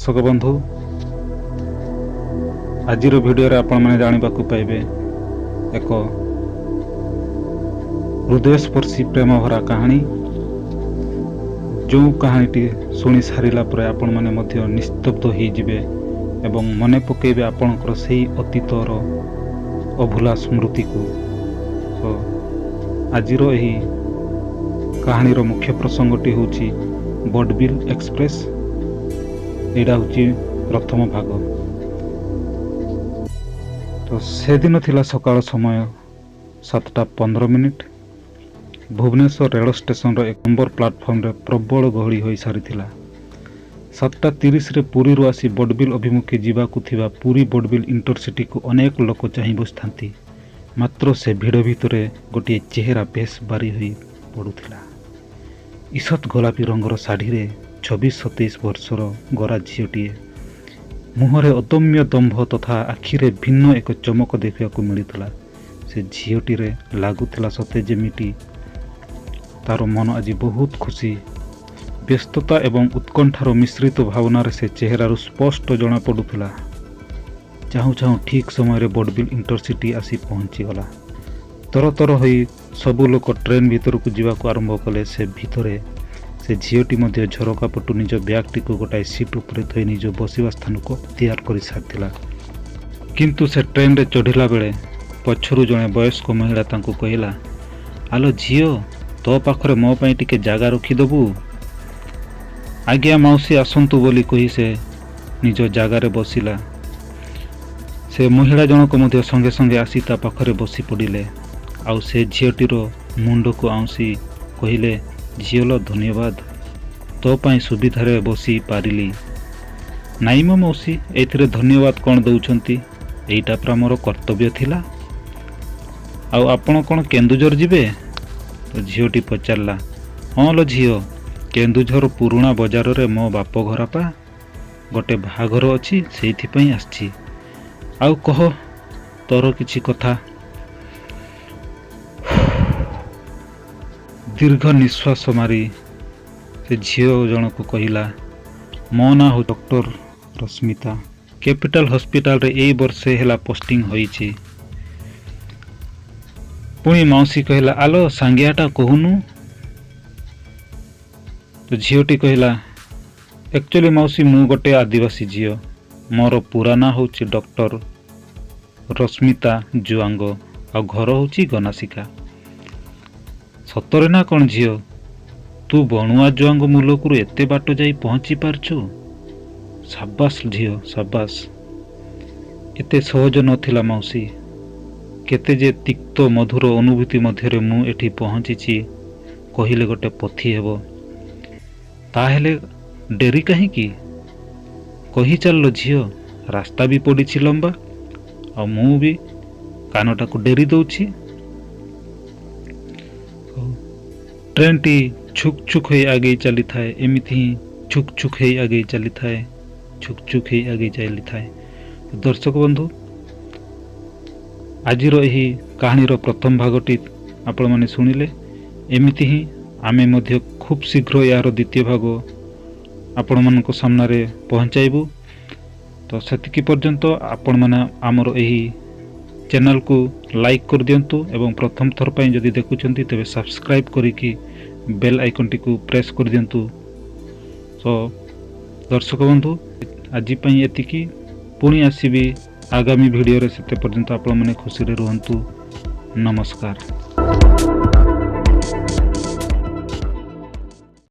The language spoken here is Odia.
ଦର୍ଶକ ବନ୍ଧୁ, ଆଜିର ଭିଡ଼ିଓରେ ଆପଣମାନେ ଜାଣିବାକୁ ପାଇବେ ଏକ ହୃଦୟସ୍ପର୍ଶୀ ପ୍ରେମଭରା କାହାଣୀ, ଯେଉଁ କାହାଣୀଟି ଶୁଣି ସାରିଲା ପରେ ଆପଣମାନେ ମଧ୍ୟ ନିସ୍ତବ୍ଧ ହୋଇଯିବେ ଏବଂ ମନେ ପକାଇବେ ଆପଣଙ୍କର ସେଇ ଅତୀତର ଅଭୁଲା ସ୍ମୃତିକୁ। ତ ଆଜିର ଏହି କାହାଣୀର ମୁଖ୍ୟ ପ୍ରସଙ୍ଗଟି ହେଉଛି ବଡ଼ବିଲ ଏକ୍ସପ୍ରେସ୍। ଏଇଟା ହେଉଛି ପ୍ରଥମ ଭାଗ। ତ ସେଦିନ ଥିଲା ସକାଳ ସମୟ 7ଟା 15 ମିନିଟ୍। ଭୁବନେଶ୍ୱର ରେଳ ଷ୍ଟେସନର ଏକ ନମ୍ବର ପ୍ଲାଟଫର୍ମରେ ପ୍ରବଳ ଗହଳି ହୋଇସାରିଥିଲା। 7ଟା 30ରେ ପୁରୀରୁ ଆସି ବଡ଼ବିଲ ଅଭିମୁଖେ ଯିବାକୁ ଥିବା ପୁରୀ ବଡ଼ବିଲ ଇଣ୍ଟରସିଟିକୁ ଅନେକ ଲୋକ ଚାହିଁ ବସିଥାନ୍ତି। ମାତ୍ର ସେ ଭିଡ଼ ଭିତରେ ଗୋଟିଏ ଚେହେରା ବେଶ୍ ବାରି ହୋଇ ପଡ଼ୁଥିଲା। ଈଷତ୍ ଗୋଲାପୀ ରଙ୍ଗର ଶାଢ଼ୀରେ 26-27 ବର୍ଷର ଗୋରା ଝିଅଟିଏ। ମୁହଁରେ ଅଦମ୍ୟ ଦମ୍ଭ ତଥା ଆଖିରେ ଭିନ୍ନ ଏକ ଚମକ ଦେଖିବାକୁ ମିଳୁଥିଲା। ସେ ଝିଅଟିରେ ଲାଗୁଥିଲା ସତେ ଯେମିତି ତାର ମନ ଆଜି ବହୁତ ଖୁସି। ବ୍ୟସ୍ତତା ଏବଂ ଉତ୍କଣ୍ଠାର ମିଶ୍ରିତ ଭାବନାରେ ସେ ଚେହେରାରୁ ସ୍ପଷ୍ଟ ଜଣାପଡ଼ୁଥିଲା। ଚାହୁଁ ଚାହୁଁ ଠିକ୍ ସମୟରେ ବଡ଼ବିଲ ଇଣ୍ଟରସିଟି ଆସି ପହଞ୍ଚିଗଲା। ତରତର ହୋଇ ସବୁ ଲୋକ ଟ୍ରେନ୍ ଭିତରକୁ ଯିବାକୁ ଆରମ୍ଭ କଲେ। ସେ ଭିତରେ ସେ ଝିଅଟି ମଧ୍ୟ ଝରକା ପଟୁ ନିଜ ବ୍ୟାଗଟିକୁ ଗୋଟାଏ ସିଟ୍ ଉପରେ ଥୋଇ ନିଜ ବସିବା ସ୍ଥାନକୁ ତିଆର କରିସାରିଥିଲା। କିନ୍ତୁ ସେ ଟ୍ରେନ୍ରେ ଚଢ଼ିଲା ବେଳେ ପଛରୁ ଜଣେ ବୟସ୍କ ମହିଳା ତାଙ୍କୁ କହିଲା, "ଆଲୋ ଝିଅ, ତୋ ପାଖରେ ମୋ ପାଇଁ ଟିକେ ଜାଗା ରଖିଦେବୁ?" "ଆଜ୍ଞା ମାଉସୀ, ଆସନ୍ତୁ" ବୋଲି କହି ସେ ନିଜ ଜାଗାରେ ବସିଲା। ସେ ମହିଳା ଜଣକ ମଧ୍ୟ ସଙ୍ଗେ ସଙ୍ଗେ ଆସି ତା ପାଖରେ ବସି ପଡ଼ିଲେ ଆଉ ସେ ଝିଅଟିର ମୁଣ୍ଡକୁ ଆଉଁସି କହିଲେ, "ଝିଅଲୋ, ଧନ୍ୟବାଦ, ତୋ ପାଇଁ ସୁବିଧାରେ ବସି ପାରିଲି।" "ନାଇଁ ମ ମାଉସୀ, ଏଥିରେ ଧନ୍ୟବାଦ କ'ଣ ଦେଉଛନ୍ତି? ଏଇଟା ପରା ମୋର କର୍ତ୍ତବ୍ୟ ଥିଲା। ଆଉ ଆପଣ କ'ଣ କେନ୍ଦୁଝର ଯିବେ?" ତ ଝିଅଟି ପଚାରିଲା। "ହଁ ଲୋ ଝିଅ, କେନ୍ଦୁଝର ପୁରୁଣା ବଜାରରେ ମୋ ବାପ ଘର ପା। ଗୋଟେ ବାହାଘର ଅଛି, ସେଇଥିପାଇଁ ଆସିଛି। ଆଉ କହ ତୋର କିଛି କଥା।" ଦୀର୍ଘ ନିଶ୍ୱାସ ମାରି ସେ ଝିଅ ଜଣକ କହିଲା, "ମୋ ନାଁ ହେଉଛି ଡକ୍ଟର ରଶ୍ମିତା। କ୍ୟାପିଟାଲ ହସ୍ପିଟାଲରେ ଏଇ ବର୍ଷେ ହେଲା ପୋଷ୍ଟିଂ ହୋଇଛି।" ପୁଣି ମାଉସୀ କହିଲା, "ଆଲୋ, ସାଙ୍ଗିଆଟା କହୁନୁ?" ତ ଝିଅଟି କହିଲା, "ଆକ୍ଚୁଆଲି ମାଉସୀ, ମୁଁ ଗୋଟେ ଆଦିବାସୀ ଝିଅ। ମୋର ପୁରା ନାଁ ହେଉଛି ଡକ୍ଟର ରଶ୍ମିତା ଜୁଆଙ୍ଗ ଆଉ ଘର ହେଉଛି ଗନାସିକା।" "ସତରେ ନା କ'ଣ ଝିଅ? ତୁ ବଣୁଆ ଜୁଆଙ୍ଗ ମୁଲକରୁ ଏତେ ବାଟ ଯାଇ ପହଞ୍ଚି ପାରୁଛୁ? ସାବାସ ଝିଅ, ସାବାସ।" "ଏତେ ସହଜ ନଥିଲା ମାଉସୀ। କେତେ ଯେ ତିକ୍ତ ମଧୁର ଅନୁଭୂତି ମଧ୍ୟରେ ମୁଁ ଏଠି ପହଞ୍ଚିଛି, କହିଲେ ଗୋଟେ ପୋଥି ହେବ।" "ତାହେଲେ ଡେରି କାହିଁକି? କହି ଚାଲ ଝିଅ। ରାସ୍ତା ବି ପଡ଼ିଛି ଲମ୍ବା ଆଉ ମୁଁ ବି କାନଟାକୁ ଡେରି ଦେଉଛି।" ଟ୍ରେନ୍ଟି ଛୁକ୍ ଛୁକ୍ ହୋଇ ଆଗେଇ ଚାଲିଥାଏ। ଏମିତି ହିଁ ଛୁକ୍ ଛୁକ୍ ହେଇ ଆଗେଇ ଚାଲିଥାଏ, ଛୁକ୍ ଛୁକ୍ ହେଇ ଆଗେଇ ଚାଲିଥାଏ। ଦର୍ଶକ ବନ୍ଧୁ, ଆଜିର ଏହି କାହାଣୀର ପ୍ରଥମ ଭାଗଟି ଆପଣମାନେ ଶୁଣିଲେ। ଏମିତି ହିଁ ଆମେ ମଧ୍ୟ ଖୁବ୍ ଶୀଘ୍ର ଏହାର ଦ୍ୱିତୀୟ ଭାଗ ଆପଣମାନଙ୍କ ସାମ୍ନାରେ ପହଞ୍ଚାଇବୁ। ତ ସେତିକି ପର୍ଯ୍ୟନ୍ତ ଆପଣମାନେ ଆମର ଏହି ଚ୍ୟାନେଲକୁ ଲାଇକ୍ କରିଦିଅନ୍ତୁ ଏବଂ ପ୍ରଥମ ଥର ପାଇଁ ଯଦି ଦେଖୁଛନ୍ତି, ତେବେ ସବସ୍କ୍ରାଇବ୍ କରିକି ବେଲ୍ ଆଇକନ୍ଟିକୁ ପ୍ରେସ୍ କରିଦିଅନ୍ତୁ। ତ ଦର୍ଶକ ବନ୍ଧୁ, ଆଜି ପାଇଁ ଏତିକି। ପୁଣି ଆସିବି ଆଗାମୀ ଭିଡ଼ିଓରେ। ସେତେ ପର୍ଯ୍ୟନ୍ତ ଆପଣମାନେ ଖୁସିରେ ରୁହନ୍ତୁ। ନମସ୍କାର।